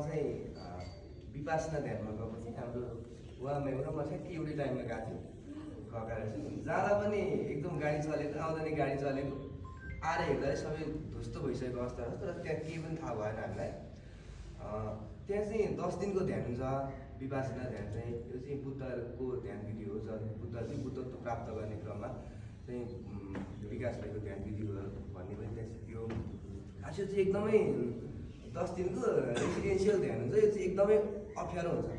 चाहिँ विपासना ध्यानमा गएपछि हाम्रो उहाँ म्याम र म ठ्याक्कै एउटै टाइममा गएको थियौँ गएका रहेछौँ। जाँदा पनि एकदम गाडी चलेको, आउँदा नि गाडी चलेको, आएर हेर्दा सबै ध्वस्त भइसकेको अवस्था रहेछ। तर त्यहाँ केही पनि थाहा भएन हामीलाई। त्यहाँ चाहिँ 10 दिनको ध्यान हुन्छ। विपासना ध्यान चाहिँ यो चाहिँ बुद्धको ध्यान विधि हो। बुद्ध चाहिँ बुद्धत्व प्राप्त गर्ने क्रममा चाहिँ विकास भएको ध्यान विधि हो भन्ने पनि त्यहाँ सिकियो। खास यो चाहिँ एकदमै 10 दिनको रेसिडेन्सियल ध्यान हुन्छ। यो चाहिँ एकदमै अप्ठ्यारो हुन्छ।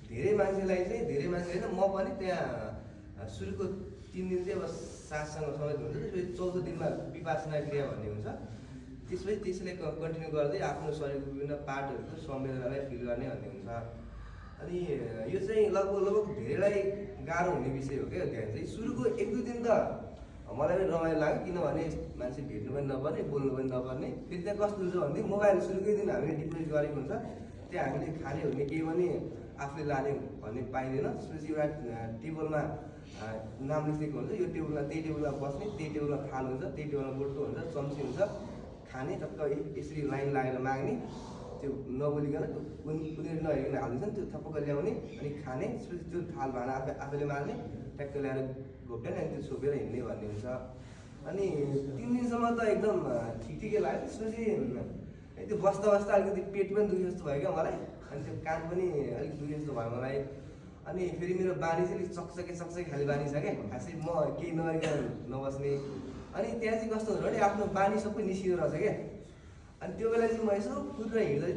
धेरै मान्छेलाई चाहिँ, धेरै मान्छे होइन, म पनि त्यहाँ सुरुको 3 दिन चाहिँ अब साससँग समेत हुन्छ। त्यसपछि 4औं दिनमा विपासना क्रिया भन्ने हुन्छ। त्यसपछि त्यसले कन्टिन्यू गर्दै आफ्नो शरीरको विभिन्न पार्टहरूको संवेदनालाई फिल गर्ने भन्ने हुन्छ। अनि यो चाहिँ लगभग धेरैलाई गाह्रो हुने विषय हो क्या ध्यान चाहिँ। सुरुको 1-2 दिन त मलाई पनि रमाइलो लाग्यो, किनभने मान्छे भेट्नु पनि नपर्ने, बोल्नु पनि नपर्ने। फेरि त्यहाँ कस्तो हुन्छ भने मोबाइल सुरुकै दिन हामीले डिपोजिट गरेको हुन्छ। त्यहाँ हामीले खाने हुने केही पनि आफूले लाने भन्ने पाइँदैन। त्यसपछि एउटा टेबलमा नाम लेखेको हुन्छ। यो टेबलमा, त्यही टेबलमा बस्ने, त्यही टेबलमा थाल हुन्छ, त्यही टेबलमा बोटो हुन्छ, चम्ची हुन्छ। खाने टक्क यसरी लाइन लागेर माग्ने, त्यो नबोलिकन कुनै नहेरिकन हालिदिन्छ, त्यो थपक्क ल्याउने अनि खाने। त्यसपछि त्यो थाल भाँडा आफैले मार्ने, ट्याक्क ल्याएर घोप्ट्याउने अनि त्यो छोपेर हिँड्ने भन्ने हुन्छ। अनि 3 दिनसम्म त एकदम ठिकै लाग्यो। त्यसपछि त्यो बस्दा बस्दा अलिकति पेट पनि दुखे जस्तो भयो क्या मलाई। अनि त्यो कान पनि अलिक दुखे जस्तो भयो मलाई। अनि फेरि मेरो बानी चाहिँ अलिक चकचके खाले बानी छ क्या। खासै म केही नगरिकन नबस्ने। अनि त्यहाँ चाहिँ कस्तो हुन्छ भने आफ्नो बानी सबै निस्किँदो रहेछ क्या। अनि त्यो बेला चाहिँ म यसो कुदेर हिँड्दै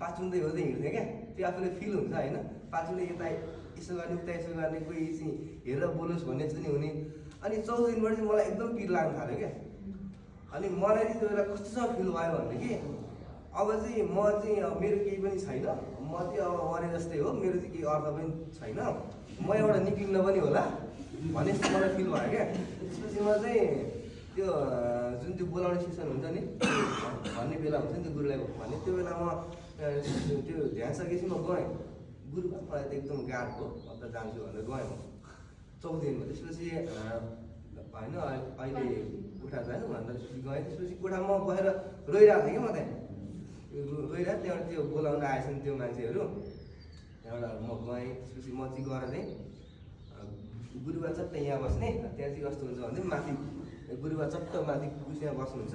पाचुन्दै हिँड्दै हिँड्थेँ क्या। त्यो आफूले फिल हुन्छ होइन। पाचुले यता यसो गर्ने, उता यसो गर्ने, कोही चाहिँ हेरेर बोलोस् भन्ने चाहिँ नि हुने। अनि 14 दिनबाट चाहिँ मलाई एकदम पिर लाग्न थाल्यो क्या। अनि मलाई चाहिँ त्यो बेला कस्तोसँग फिल भयो भनेदेखि अब चाहिँ म चाहिँ अब मेरो केही पनि छैन, म चाहिँ अब मरे जस्तै हो, मेरो चाहिँ केही अर्थ पनि छैन, म एउटा निक्लिन्न पनि होला भन्ने जस्तो मलाई फिल भयो क्या। त्यसपछि म चाहिँ त्यो जुन त्यो बोलाउने सेसन हुन्छ नि भन्ने बेला हुन्छ नि त्यो गुरुलाई भन्ने, त्यो बेला म त्यो ध्यान सकेपछि म गएँ। गुरु मलाई त एकदम गाह्रो हो, अब त जान्छु भनेर गएँ म 14 दिनमा। त्यसपछि होइन अहिले कोठा जानु भनेर त्यसपछि गएँ। त्यसपछि कोठामा म गएर रोइरहेको थिएँ कि म त्यहाँ रोइरहेको। त्यहाँबाट त्यो बोलाउन आएछन् त्यो मान्छेहरू। त्यहाँबाट म गएँ। त्यसपछि म चाहिँ गएर चाहिँ गुरुबा चट्ट यहाँ बस्ने। त्यहाँ चाहिँ कस्तो हुन्छ भने माथि गुरुबा चट्ट माथि कुर्सीमा बस्नुहुन्छ,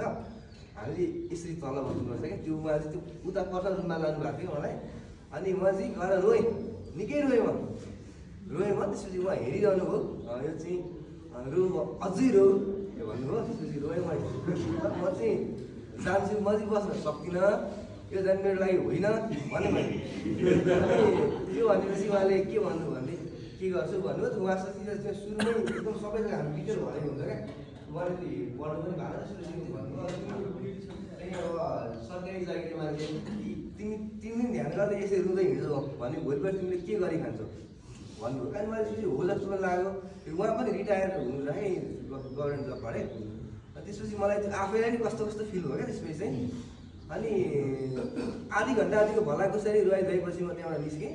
हामीले यसरी तल बस्नुपर्छ क्या। त्यो उहाँ चाहिँ त्यो उता पर्छ रुममा लानुभएको थियो मलाई। अनि म चाहिँ गएर रोएँ, निकै रोएँ म। त्यसपछि उहाँ हेरिरहनु भयो, यो चाहिँ रो अझै रो भन्नुभयो। त्यसपछि रोएँ म चाहिँ जान्छु, म चाहिँ बस्न सक्दिनँ, यो जाने मेरो लागि होइन भने मैले। त्यो भनेपछि उहाँले के भन्नु भने के गर्छु भन्नुभयो। उहाँसँग त्यो सुरुमै एकदम सबैजना हामी टिचर भनेको हुन्छ क्या। उहाँले त्यो पढ्नु पनि भएको सुरु भन्नुभयो। अब सरकारी जागिरी मान्छे तिमी 3 दिन ध्यान गर्दै यसरी रुँदै हिँड्छौ भने भोलिपल्ट तिमीले के गरी खान्छौ भन्नुभयो। अनि मलाई चाहिँ हो जस्तो पनि लाग्यो। उहाँ पनि रिटायर हुनुहुन्छ है, गभर्मेन्ट जबबाट। त्यसपछि मलाई त्यो आफैलाई नि कस्तो फिल भयो क्या त्यसपछि चाहिँ। अनि आधी घन्टा जतिको भला कसरी रुवाइदिएपछि म त्यहाँबाट निस्केँ।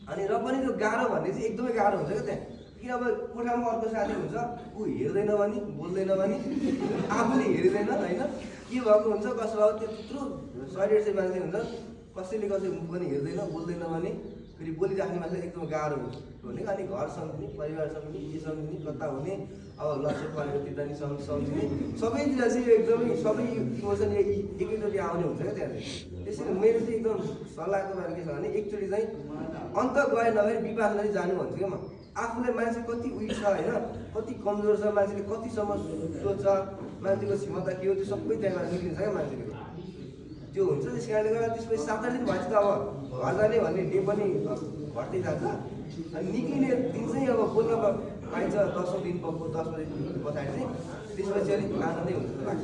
अनि र पनि त्यो गाह्रो भन्ने चाहिँ एकदमै गाह्रो हुन्छ क्या त्यहाँ। किन अब कोठामा अर्को साथी हुन्छ, ऊ हेर्दैन भने, बोल्दैन भने, आफूले हेर्दैन होइन, के भएको हुन्छ कसो अब त्यत्रो 100-150 मान्छे हुन्छ, कसैले कसै मुख पनि हेर्दैन, बोल्दैन भने फेरि बोलिराख्ने मान्छे एकदम गाह्रो हुन्छ भने। अनि घर सम्झिने, परिवार सम्झिने, के सम्झिने, कता हुने, अब लसो परेको त्यता नि सम्झिने, सबैतिर चाहिँ एकदमै सबै इमोसन एकैचोटि आउने हुन्छ क्या त्यहाँ चाहिँ। त्यसैले मेरो चाहिँ एकदम सल्लाहको बारे के छ भने एकचोटि चाहिँ अन्त गए नभए विपासना चाहिँ जानु भन्छु क्या म। आफूलाई मान्छे कति उइक छ होइन, कति कमजोर छ, मान्छेले कतिसम्म सोच्छ, मान्छेको क्षमता के हो, त्यो सबै त्यहाँबाट निक्लिन्छ क्या मान्छेले। त्यो हुन्छ। त्यस कारणले गर्दा त्यसपछि 7-8 दिन भएपछि त अब घर जाने भन्ने डे पनि घट्दै जान्छ। अनि निक्लिने दिन चाहिँ अब बोल्न पाइन्छ 10औं दिन 10 बजी पछाडि चाहिँ। त्यसपछि अलिक आनन्दै हुन्छ जस्तो लाग्छ।